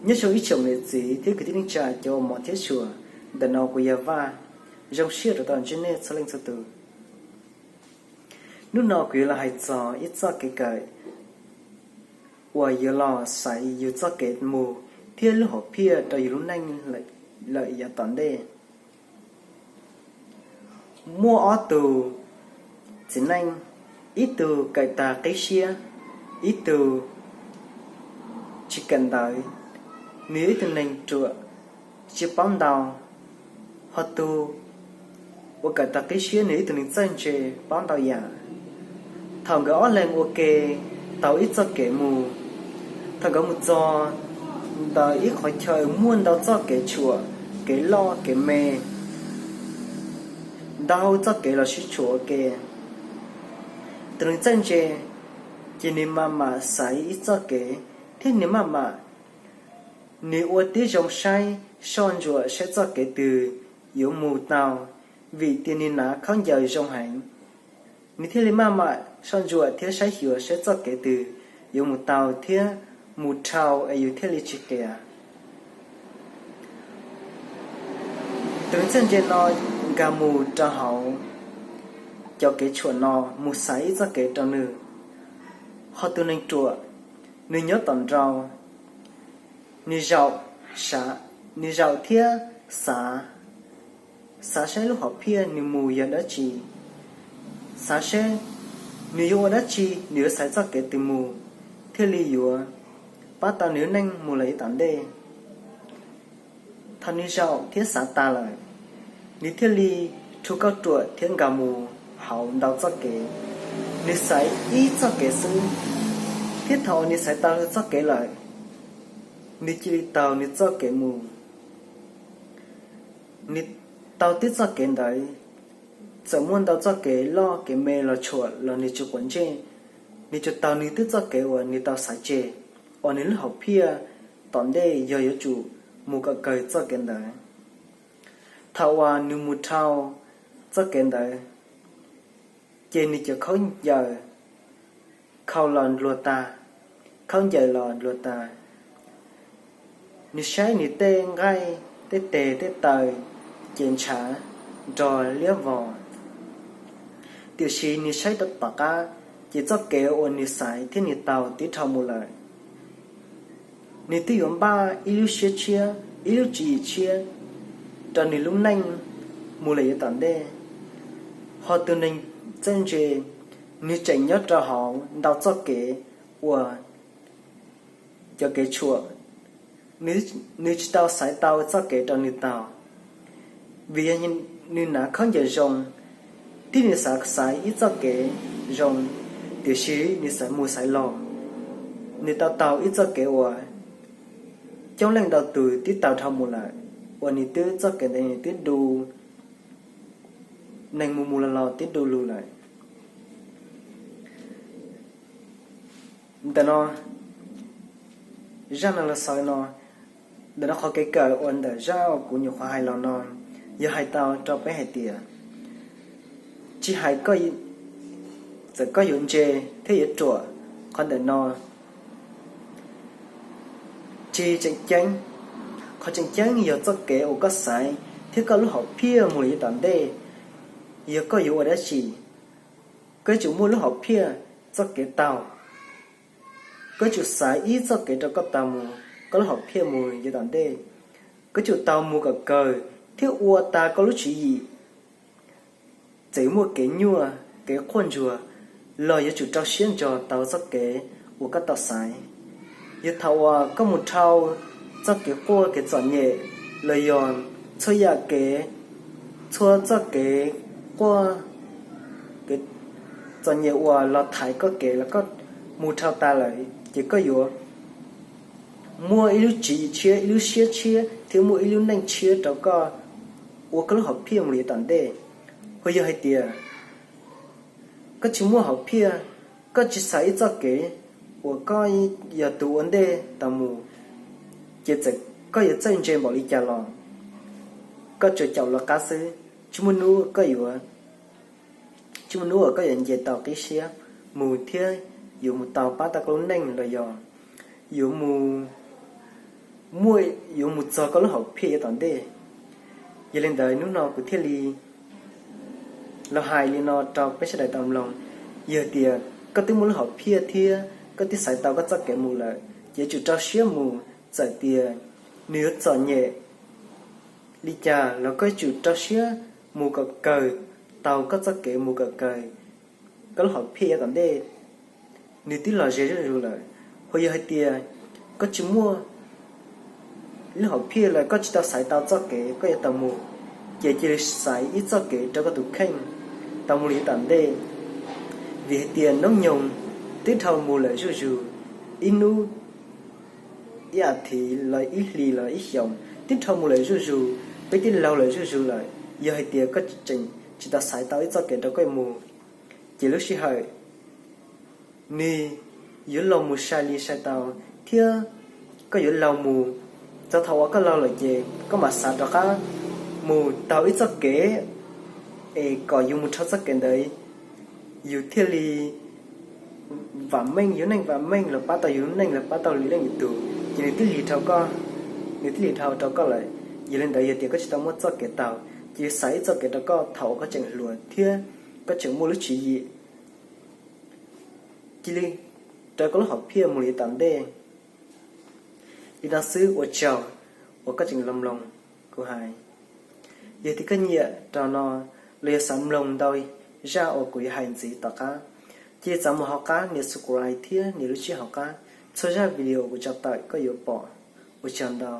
Nyob zoo ib tsoom niam txiv thiab kwv tij neej tsa cov uas hmov thiab tshua, ntawm no kuv yog Vaj. Zoo siab rau tau ntsib nej txhua leej txhua tus. Hnub no kuv yuav los hais txog ib txoj kev kawm uas yuav los xaiv yus txoj kev mus thiab lub hom phiaj rau yus lub neej lawm yav tom ntej. Muaj ob tug txiv neej, ib tug kawm tag qib siab, ib tug tsis kawm ntawv. Nws yog ib tug neeg ruam, tsis paub ntau, ho tus uas kawm tag qib siab nws yog ib tug neeg txawj ntse, paub ntau yam. Thaum nkawd ob leeg ua ke tau ib txoj kev mus, thaum nkawd mus txog ntawm ib qhov chaw muaj ntau txoj kev tshuam, kev loj kev me, ntau txoj kev los sib tshuam ua ke. Tus neeg txawj ntse ces nws maj mam xaiv ib txoj kev, thiab nws maj mam, nws ua tib zoo saib soj ntsuam saib txoj kev twg yuav mus tau, vim tias nws hnav khaub ncaws zoo heev. Nws thiaj li maj mam soj ntsuam thiab saib xyuas saib txoj kev twg yuav mus tau thiab mus dhau es yus thiaj li tsis qias. Tus neeg txawj ntse no nkag mus rau hauv cov kev tshuam no mus xaiv ib txoj kev rau nws. Ho tus neeg ruam, nws nyob tom nraud, nws zaum, nws zaum thiab xav, xav saib lub hom phiaj nws mus yog dab tsi, xav saib nws yuav ua dab tsi, nws yuav xaiv txoj kev twg mus thiaj li yuav pab tau nws lub neej mus lawm yav tom ntej. Thaum nws zaum thiab xav tas lawm, nws thiaj li rhu kauj ruam thiab nkag mus hauv ntau txoj kev. Nws xaiv ib txoj kev xwb, thiab thaum uas nws xaiv tau txoj kev lawm, nws cia li taug nws txoj kev mus. Nws taug tib txoj kev ntawd, txawm muaj ntau txoj kev loj kev me los tshuam los nws tsis quav ntsej, nws tsuas taug nws tib txoj kev uas nws tau xaiv tseg, uas nws lub hom phiaj tom ntej yog yuav tsum mus kom kawg txoj kev ntawd. Thaum uas nws mus dhau txoj kev ntawd, ces nws cov khaub ncaws khau los npluag tas, khaub ncaws los npluag tas. Nws saib nws tej nqaij, tej tes, tej taw, ces ntshav nrog liab vog. Tiam sis nws saib rau tom qab, ces txoj kev uas nws xaiv thiab nws taug twb dhau mus lawm. Nws twb yuav npaj ib lub siab tshiab, ib lub tswv yim tshiab rau nws lub neej mus lawm yav tom ntej. Ho tus neeg txawj ntse, nws tseem nyob rau hauv ntau txoj kev uas cov kev tshuam, nws tsis tau xaiv tau txoj kev rau nws taug. Vim yog nws hnav khaub ncaws zoo, thiab nws xav xaiv ib txoj kev zoo, tiam sis nws xaiv mus xaiv los, nws tau taug ib txoj kev uas coob leej ntau tus twb taug dhau mus lawm, uas nws twb txoj kev ntawd nws twb du, neeg mus mus los los twb du lug lawm. Ntawm no, zaj no los xaus no, ntawm no qhov kev kawm uas ntawm zaj uas kuv nyuam qhuav hais los no, yog hais tau rau peb hais tias, tsis hais txawm koj yuav ntse thiab yuav ruam, qhov ntawm no tsis tseem ceeb. Qhov tseem ceeb yog txoj kev uas koj xaiv thiab koj lub hom phiaj mus lawm yav tom ntej, yog koj yuav ua dab tsi, koj yuav tsum muaj lub hom phiaj txoj kev taug. Koj yuav tsum xaiv ib txoj kev rau koj taug mus, koj lub hom phiaj mus yav tom ntej. Koj yuav tsum taug mus kom kawg thiab ua tas koj lub tswv yim. Txawm muaj kev nyuaj kev quaj ntsuag los yuav tsum rau siab ntso taug txoj kev uas koj tau xaiv. Yog thaum uas koj mus dhau txoj kev quaj kev txom nyem los yog txhua yam kev, txhua txoj kev quaj kev txom nyem uas los thaiv koj kev los koj mus dhau tas lawm, ces koj yuav muaj ib lub tswv yim tshiab, ib lub siab tshiab thiab muaj ib lub neej tshiab rau koj ua koj lub hom phiaj mus li tom ntej. Ho yog hais tias koj tsis muaj hom phiaj, koj tsis xaiv ib txoj kev uas koj yog tus ua ntej tau mus, ces txawm koj yuav txawj ntse npaum li cas los koj tsuas caum lawv qab xwb, tsis muaj hnub koj yuav, tsis muaj hnub uas koj yuav nce tau qib siab mus thiab yuav mus tau pab tau koj lub neej los yog yuav mus yuav mus txog koj lub hom phiaj yav tom ntej. Yog li ntawd hnub no kuv thiaj li los hais li no rau peb sawv daws tau mloog. Yog tias koj twb muaj lub hom phiaj thiab koj twb xaiv tau koj txoj kev mus lawm, ces yuav tsum rau siab mus, txawm tias nws yuav txom nyem li cas los koj yuav tsum rau siab mus kom kawg, tau koj txoj kev mus kom kawg. Koj lub hom phiaj yav tom ntej nws twb los ze zuj zus lawm. Ho yog hais tias koj tsis muaj lub hom phiaj los koj tsis tau xaiv tau txoj kev koj yuav tau mus, ces cia li xaiv ib txoj kev rau koj tus kheej tau mus li yav tom ntej. Vim hais tias hnub nyoog twb dhau mus lawm zuj zus, ib hnub, ib as thiv los ib hlis los ib xyoos twb dhau mus lawm zuj zus, peb twb laug lawm zuj zus lawm. Yog hais tias koj tseem tsis tau xaiv tau ib txoj kev rau koj mus, ces lub sij hawm nws yuav los mus sai li sai tau, thiab koj yuav laug mus. Txog thaum uas koj laug lawm ces koj mam xav rov qab mus taug ib txoj kev, es kom yus mus dhau txoj kev ntawd yus thiaj li vam meej, yus neej vam meej los pab tau yus lub neej los pab tau lwm leej lwm tus, ces nws twb lig dhau koj, nws twb lig dhau rau koj lawm. Yog li ntawd yog tias koj tsis tau muab txoj kev taug, cia li xaiv ib txoj kev rau koj thaum uas koj tseem hluas thiab koj tseem muaj lub tswv yim, cia li rau koj lub hom phiaj mus li tom ntej. Li no xwb, ua tsaug uas koj tseem los mloog kuv hais. Yog tias koj nyiam rau no los yog xav mloog ntau zaj uas kuv yuav hais ntxiv tom qab, cia li txav mus hauv qab nias subscribe thiab nias lub tswb hauv qab, txhua zaj video kuv tso tawm koj yuav pom. Ua tsaug ntau.